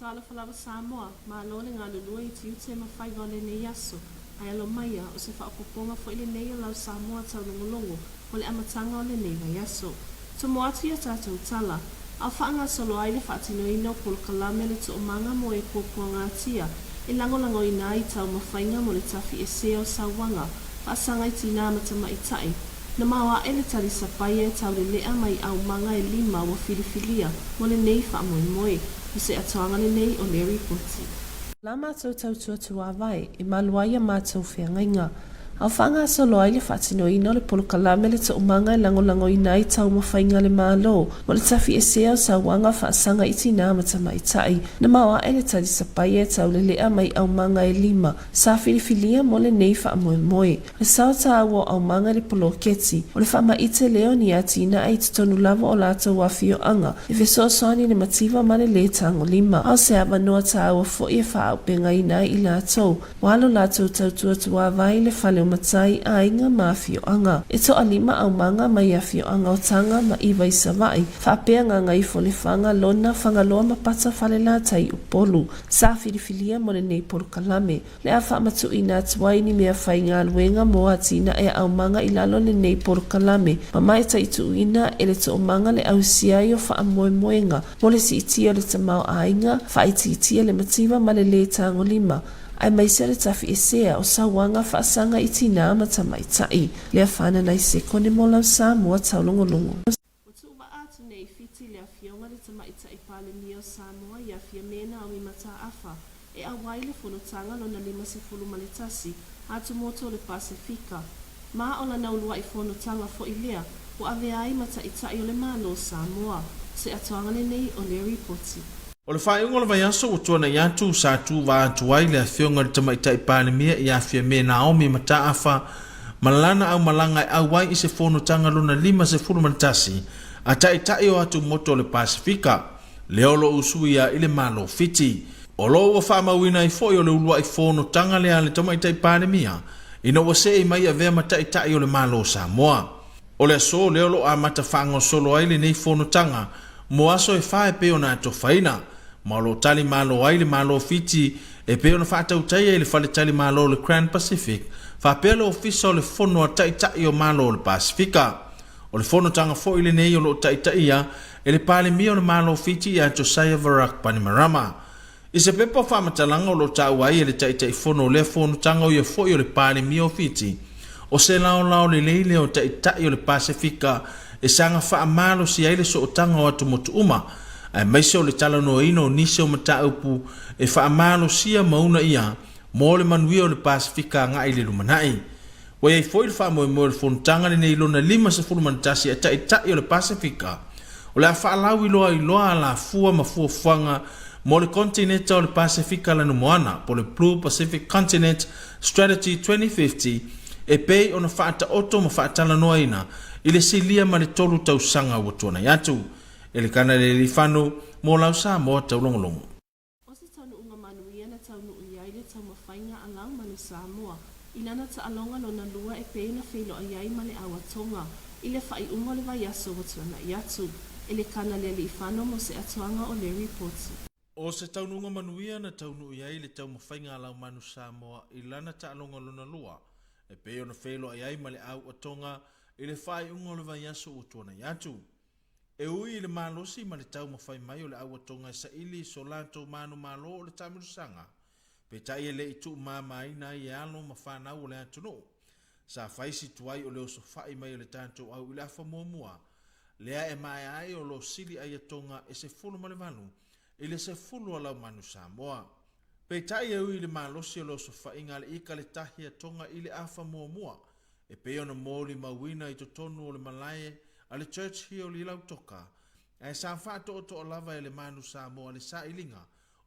Talofa lava Samoa, malo le galulue i tiute ma faiva o lenei aso, ae alo maia, o se faaopoopoga foi lenei o lau Samoa taulogologo mo le amataga o lenei vaiaso. Tomo atu i a tatou tala, a o faagasolo ai le faatinoina o polokalame a le Toomaga mo e Puapuagatia e lagolagoina ai taumafaiga mo le tafiesea o sauaga faasaga i tinā ma tamaitai, Na maoae le tali sapaia e taulelea mai aumaga e lima ua filifilia mo lenei faamoemoe. O se atoaga lenei o le ripoti. La matou tautua tuavae e malu ai a matou feagaiga, a o faagasolo ai le faatinoina o le polokalame le toomaga e lagolagoina ai taumafaiga a le Malo mo le tafiesea o sauaga faasaga i tinā ma tamaitai. Na maoae le tali sapaia e taulelea mai aumaga e lima sa filifilia mo lenei faamoemoe. Le sao taua o aumaga i le poloketi, o le faamaite lea o ni atinae i totonu lava o latou afioaga e fesoasoani i le mativa ma le lē tagolima. A o se avanoa taua foi e faaaupegaina ai i latou ua alo latou tautua tuavae i le fale o matai, aiga ma afioaga. E toalima aumaga mai afioaga o Taga ma Iva i Savaii, faapea Gagaifo Lefaga, Lona, Fagaloa ma Pata Falelatai Upolu. Sa filifilia mo lenei polokalame. Le a faamatuuina atu ai ni mea faigaluega mo atinae aumaga i lalo o lenei polokalame ma maitaituina e le toomaga le ausia ai o faamoemoega mo le siitia o le tamaoaiga, faaitiitia le mativa ma le lē tagolima, aemaise le tafiesea o sauaga faasaga i tinā ma tamaitai. Lea fananai sekone mo lau Samoa taulogologo. Ua tuuvaa atu nei i Fiti le Afioga i le Tamaitai Palemia o Samoa ia Fiame Naomi Mataafa e auai le fonotaga lona 51 a Atumotu o le Pasefika, ma o lana uluai fonotaga foi lea ua avea ai ma Taitai o le Malo o Samoa. Se atoaga lenei o le ripoti. O le faaiuga o le vaiaso ua tuanai atu, sa tuuvaa atu ai le Afioga i le Tamaitai Palemia ia Fiame Naomi Mataafa ma lana aumalaga e auai i se fonotaga lona 51 a Taitai o Atumotu o le Pasefika, lea o lo o usuia i le Malo Fiti. O lo o ua faamauina ai foi o le uluai fonotaga lea a le Tamaitai Palemia ina ua seei mai avea ma Taitai o le Malo o Samoa. O le aso lea o lo o amata faagasolo ai lenei fonotaga mo aso e fa e pei ona atofaina, ma o lo o tali malo ai le Malo o Fiti e pei ona faatautaia i le Fale Tali Malo o le Crown Pacific faapea le Ofisa o le Fono a Taitai o Malo o le Pasefika. O le fonotaga foi lenei o lo o taitaia e le Palemia o le Malo o Fiti ia Josiah Varak Bainimarama. I se pepa o faamatalaga o lo o taua ai e le Taitaifono o lea fonotaga o ia foi o le Palemia o Fiti, o se laolao lelei lea o Taitai o le Pasefika e saga faamalosi ai le sootaga o atumotu uma, aemaise o le talanoaina o nisi o mataupu e faamalosia ma uunaia mo le manuia o le Pasefika agai i le lumanai. Ua i ai foi le faamoemoe o le fonotaga lenei lona 51 a Taitai o le Pasefika, o le a faalauiloa ai loa alafua ma fuafuaga mo le Konetineta o le Pasefika Lanumoana po o le Blue Pacific Continent Strategy 2050 e pei ona faataoto ma faatalanoaina i le silia ma le tolu tausaga ua tuanai atu. Elekana Lealifano mo lau Samoa Taulogologo. O se taunuuga manuia na taunuu i ai le taumafaiga a lau manu Samoa i lana taaloga lona lua e pei ona feiloai ai ma le auatoga i le faaiuga o le vaiaso ua tuanai atu. Elekana Lealiifano mo se atoaga o le ripoti. O se taunuuga manuia na taunuu i ai le taumafaiga a lau manu Samoa i lana taaloga lona lua e pei ona feiloai ai ma le auatoga i le faaiuga o le vaiaso ua tuanai atu. E ui i le malosi ma le taumafai mai o le auatoga e saili i so latou manumalo o le taamilosaga, peitai e le i tuumamaina ai e alo ma fanau o le atunuu. Sa fai si tuai o le osofai mai o le tatou au i le afa muamua, lea e maea ai o lo sili ai atoga e 18 i le 10 a lau manu Samoa. Peitai e ui i le malosi o le osofaiga a le ika le tahi atoga i le afa muamua, e pei ona molimauina i totonu o le malae a le Church Hill i Lautoka, ae sa faatoatoa lava e le Manu Samoa le sailiga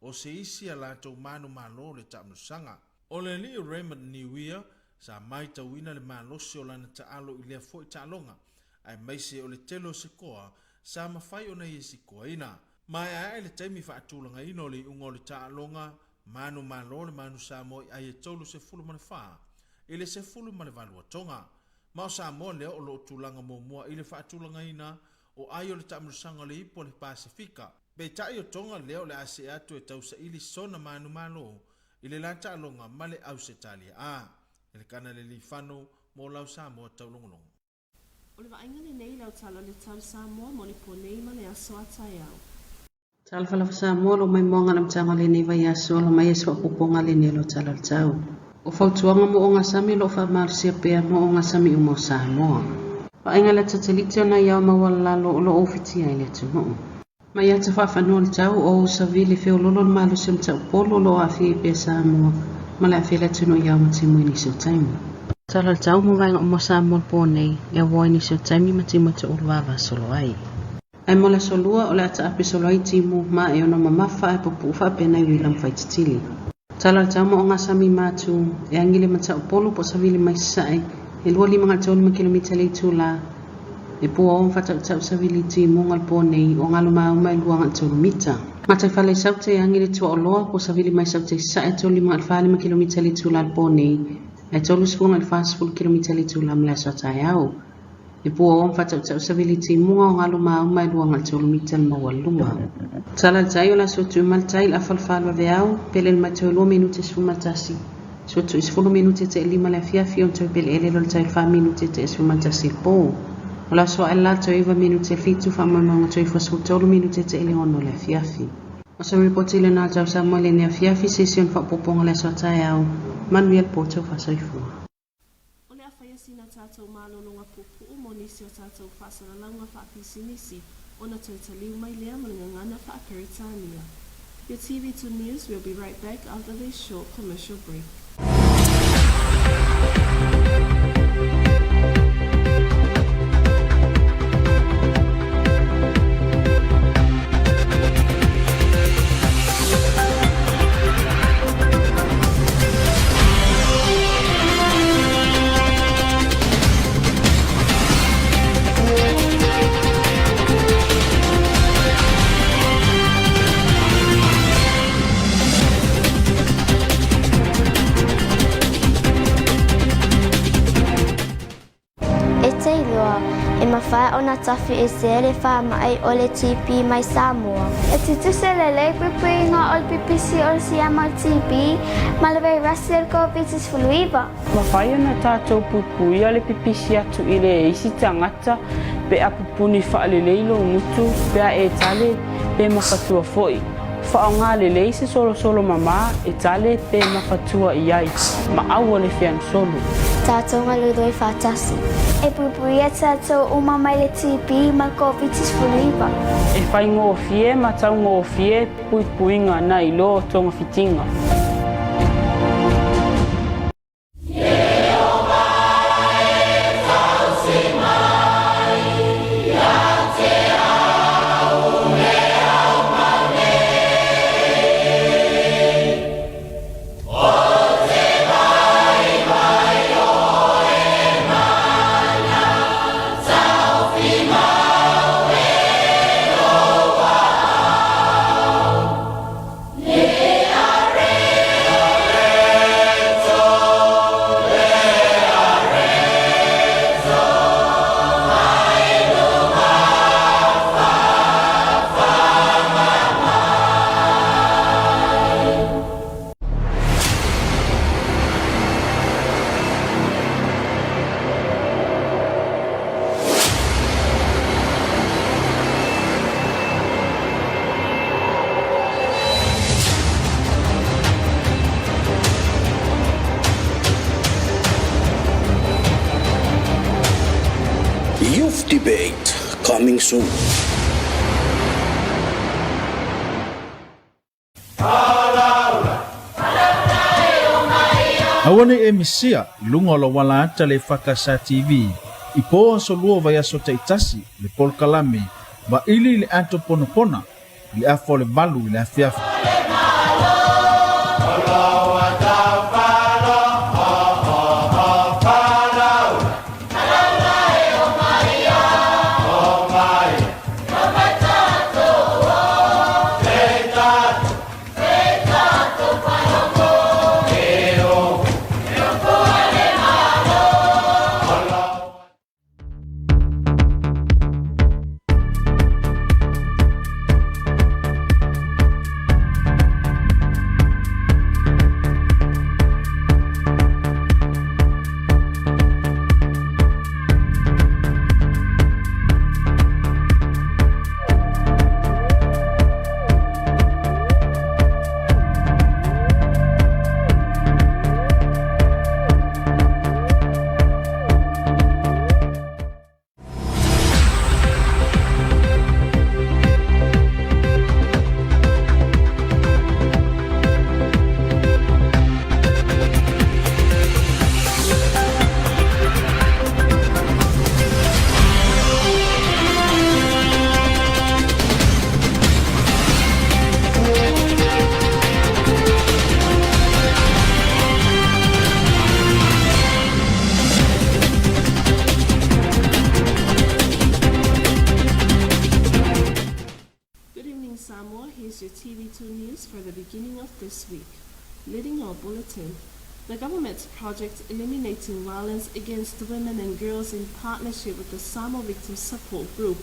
o se isi a latou manumalo le taamilosaga. O le alii Raymond Niuia sa maitauina le malosi o lana taalo i lea foi taaloga, aemaise o le tele o se koa sa mafai ona ia sikoaina. Maeaea le taimi faatulagaina o le iuga o le taaloga manumalo le Manu Samoa i ai e 34 i le 18 atoga. Ma o Samoa lea o lo o tulaga muamua i le faatulagaina o ai o le taamilosaga o le Ipu o le Pasefika. Peitai o Toga lea o le a see atu e tausaili sona manumalo i le la taaloga ma le Ausetalia A. Elekana Lealiifano mo lau Samoa taulogologo. O le vaaiga lenei i lau tala o le tau Samoa mo le po nei ma le aso a taeao. Talofa lava Samoa, lo mai moaga le amataga o lenei vaiaso, alo mai e se faaopoopoga lenei o lau tala o le tau. O fautuaga mo ogasami o lo o faamalosia pea mo ogasami uma o Samoa. Vaaiga le satelite o nai ao maualalalo o lo o ufitia ai le atunuu. Mai ata faafanua le tau o savili feololo le malosi o Mataupolu o lo o aafia ai pea Samoa ma le aafia le atunuu i ao ma timu i nisi o taimi. Tala le tau mo vaega uma o Samoa le po nei, e auoa i nisi o taimi ma timu e toulu vavasolo ai. Ae mo le aso lua, o le a taape solo ai timu, ma e ono mamafa ae pupuu faapena i uila ma faititili. Tala le tau ma ogasami ma atu, e agi le Mataupolu po o savili mai sasae, e 25 kilomita le itula, E pua o whatautau savili timu ngal po nei o ngalo mauma e 2.3 mita. Gataifale i Saute e agi le tuaoloa po o savili mai Saute i sasae e 35 kilomita le itula i le po nei, ae 30 i le 40 kilomita le itula ma le aso a taeao. E pua o ma faatautau savili timuga o galo mauma e 2.3 mita le maualuluga. Tala le tai o le aso tu ma le tai le afa le whalua veao, pele le mai toe 2 minute 11, suatu i 10 minute te 5 le afiafi o toe pele ele lo le tai 4 minute te 11 le po. O le aso ae la toe 9 minute 7 whaamaimauga toe 13 minute te 6 le afiafi. O se ripoti le nā tau Samoa le afiafi se isi o faaopoopoga le aso a taeao. Manuia le po tau faasoifua. O le a faia sina tatou malologa puupuu mo nisi o tatou faasalalauga faapisinisi ona toe taliu mai lea ma le gagana faaperetania. Your TV2 News will be right back after this short commercial break. E te iloa, e mafai ona tafi ese le faamai o le TB mai Samoa. E tutusa lelei puipuiga o le pipisi o le siama o le TB ma le vairasi o le Koviti-19. Mafai ona tatou puipuia le pipisi atu i le isi tagata pe a pupuni faalelei lou gutu pe a e tale pe mafatua foi. Faaaoga lelei se solosolo mamā e tale pe mafatua i ai, ma aua le feagasolo. Tatou galulue faatasi. E puipuia tatou uma mai le TB ma le Koviti-19. E faigofie ma taugofie puipuiga nai lo togafitiga. Youth Debate coming soon. Aua nei e misia i luga o le auala ata le EFKS TV i po aso lua o vaiaso taitasi le polokalame vaili i le ato ponapona i le afa o le 8 i le afiafi. TV2 News for the beginning of this week. Leading our bulletin, the government's project Eliminating Violence Against Women and Girls in partnership with the Samoa Victim Support Group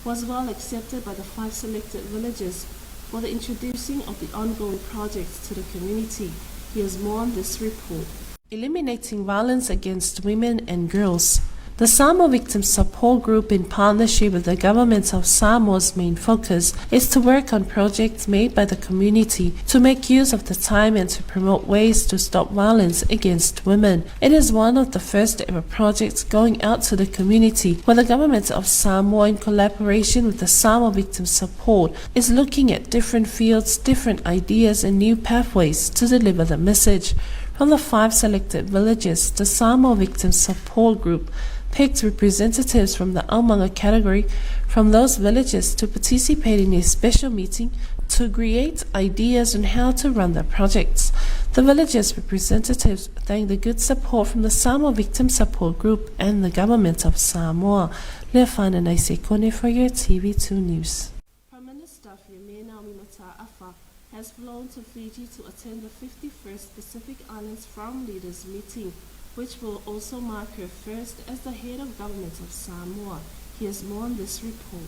was well accepted by the 5 selected villages for the introducing of the ongoing project to the community. Here's more on this report. Eliminating Violence Against Women and Girls. The Samoa Victim Support Group, in partnership with the government of Samoa's main focus is to work on projects made by the community to make use of the time and to promote ways to stop violence against women. It is one of the first ever projects going out to the community where the government of Samoa, in collaboration with the Samoa Victim Support, is looking at different fields, different ideas and new pathways to deliver the message. From the 5 selected villages, the Samoa Victim Support Group picked representatives from the Aumaga category from those villages to participate in a special meeting to create ideas on how to run the projects. The villages' representatives thanked the good support from the Samoa Victim Support Group and the government of Samoa. Leafana Naisekone for your TV2 News. Prime Minister Fiame Naomi Mata'afa has flown to Fiji to attend the 51st Pacific Islands Forum Leaders Meeting, which will also mark her first as the head of government of Samoa. Here's more on this report.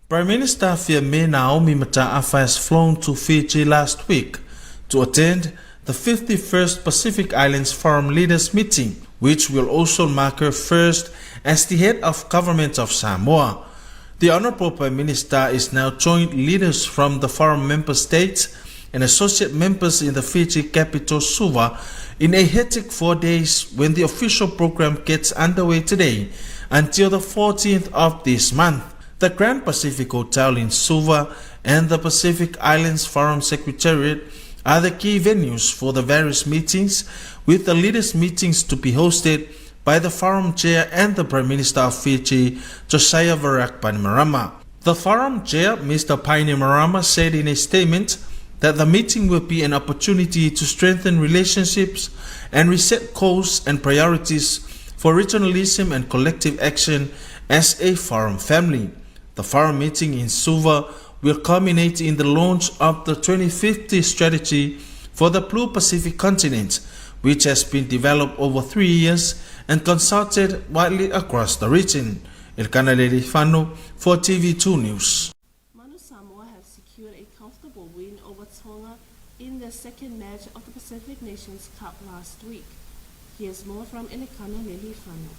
Prime Minister Fiame Naomi Mata'afa has flown to Fiji last week to attend the 51st Pacific Islands Forum Leaders Meeting, which will also mark her first as the head of government of Samoa. The Honorable Prime Minister is now joined leaders from the forum member states and associate members in the Fiji capital Suva in a hectic 4 days when the official program gets underway today until the 14th of this month. The Grand Pacific Hotel in Suva and the Pacific Islands Forum Secretariat are the key venues for the various meetings, with the leaders' meetings to be hosted by the Forum Chair and the Prime Minister of Fiji, Josiah Varak Bainimarama. The Forum Chair, Mr. Bainimarama, said in a statement that the meeting will be an opportunity to strengthen relationships and reset goals and priorities for regionalism and collective action as a forum family. The forum meeting in Suva will culminate in the launch of the 2050 strategy for the Blue Pacific continent, which has been developed over 3 years and consulted widely across the region. Elkana Lelifano for TV2 News. Manu Samoa have secured a comfortable win over Tonga in their second match of the Pacific Nations Cup last week. Here's more from Elekana Lelifano.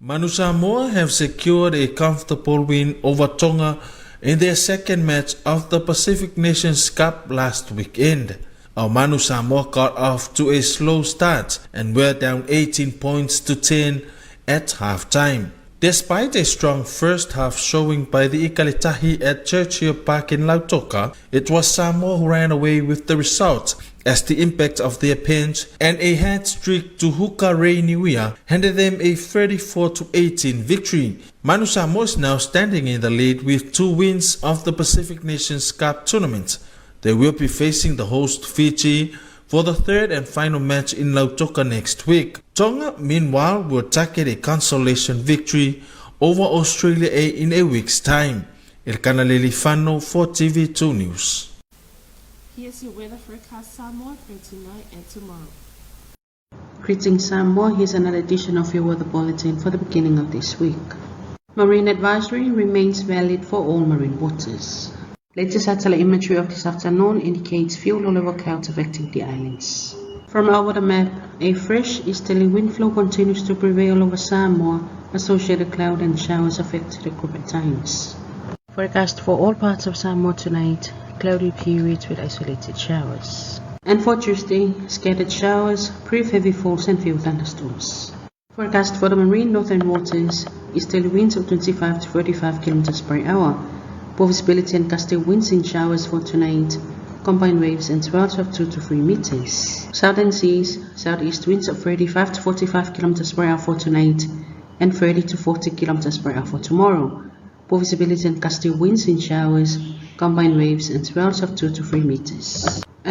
Manu Samoa have secured a comfortable win over Tonga in their second match of the Pacific Nations Cup last weekend. Our Manu Samoa got off to a slow start and were down 18 points to 10 at halftime. Despite a strong first half showing by the Ikalitahi at Churchill Park in Lautoka, it was Samoa who ran away with the result as the impact of their pinch and a hat streak to Huka Ray Niuia handed them a 34-18 victory. Manu Samoa is now standing in the lead with 2 wins of the Pacific Nations Cup tournament. They will be facing the host Fiji for the third and final match in Lautoka next week. Tonga, meanwhile, will target a consolation victory over Australia A in a week's time. Elkana Lelifano for TV2 News. Here's your weather forecast Samoa for tonight and tomorrow. Greetings Samoa, here's another edition of your weather bulletin for the beginning of this week. Marine advisory remains valid for all marine waters. Latest satellite imagery of this afternoon indicates few low-level clouds affecting the islands. From our weather map, a fresh easterly wind flow continues to prevail over Samoa, associated cloud and showers affect the group at times. Forecast for all parts of Samoa tonight, cloudy periods with isolated showers. And for Tuesday, scattered showers, brief heavy falls and few thunderstorms. Forecast for the marine northern waters, easterly winds of 25 to 35 kilometers per hour. Poor visibility and gusty winds in showers for tonight, combined waves and swells of 2 to 3 meters. Southern seas, southeast winds of 35 to 45 kilometers per hour for tonight and 30 to 40 kilometers per hour for tomorrow. Poor visibility and gusty winds in showers, combined waves and swells of 2 to 3 meters. And